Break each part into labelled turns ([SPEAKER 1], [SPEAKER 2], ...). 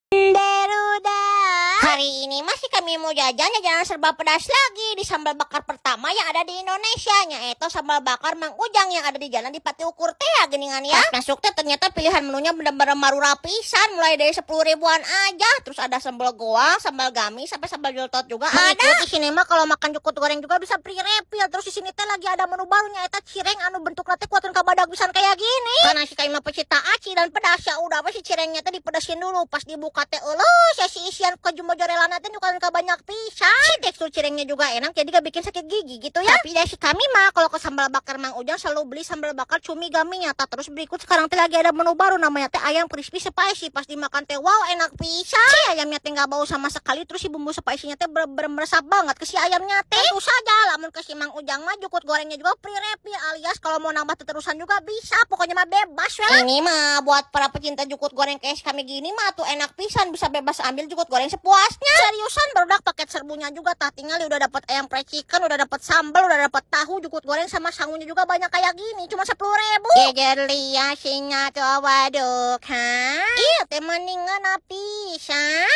[SPEAKER 1] Barudak. Hari ini masih kami mau jajan jajanan serba pedas lagi di sambal bakar pertama yang ada di Indonesia, yaitu sambal bakar Mang Ujang yang ada di Jalan Dipati Ukur teh ya geningan ya. Pas masuk teh ternyata pilihan menunya bener-bener marurah pisan, mulai dari 10 ribuan aja. Terus ada sambal goang, sambal gami, sampai sambal jeletot juga ada. Di sini mah kalau makan jukut goreng juga bisa free refill. Terus di sini teh lagi ada menu barunya, eta cireng anu bentukna teh kuatun kabadag pisan kayak gini. Karena si kami mah pecinta aci dan pedas, ya udah apa si cirengnya teh dipedesin dulu. Pas dibuka teh, euleuh ya, si isian keju mozzarella teh nu banyak pisan. Si tekstur cirengnya juga enak, jadi gak bikin sakit gigi gitu ya. Tapi dari si kami mah kalau ke sambal bakar Mang Ujang selalu beli sambal bakar cumi gaminya. Tah, terus berikut sekarang teh lagi ada menu baru, namanya teh ayam crispy spicy. Pas dimakan teh, wow, enak pisan. Si ayamnya teh gak bau sama sekali, terus si bumbu spicy-nya teh bener-bener meresap banget ke si ayamnya teh. Tentu saja lamun ke si Mang Ujang mah jukut gorengnya juga free refill, alias kalau mau nambah terusan juga bisa. Pokoknya mah bebas ya. Ini mah buat para pecinta jukut goreng kayak kami gini mah tuh enak pisan, bisa bebas ambil jukut goreng sepuasnya. Seriusan barudak, paket serbunya juga tah tinggal udah dapat ayam fried chicken, udah dapat sambal, udah dapat tahu, jukut goreng sama sangunya juga banyak kayak gini, cuma 10 ribu. Geger lia singa tuh, waduk, ha? Iya teh mendingan pisan.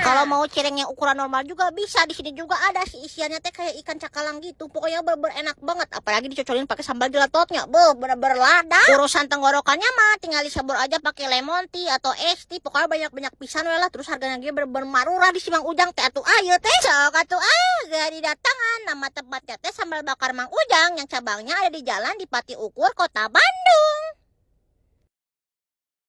[SPEAKER 1] Kalau mau cirengnya ukuran normal juga bisa. Di sini juga ada si isiannya teh kayak ikan cakalang gitu. Pokoknya bener enak banget. Apalagi dicocolin pakai sambal jeletotnya. Beuh, bener-bener lada. Urusan tenggorokannya mah tinggal disebur aja pakai lemon tea atau es tea. Pokoknya banyak-banyak pisan we lah. Terus harganya ge bener-bener marurah di si Mang Ujang teh, atuh ayo teh. Sok atuh ah, gak didatangan. Nama tempatnya teh Sambal Bakar Mang Ujang yang cabangnya ada di Jalan Dipati Ukur, Kota Bandung.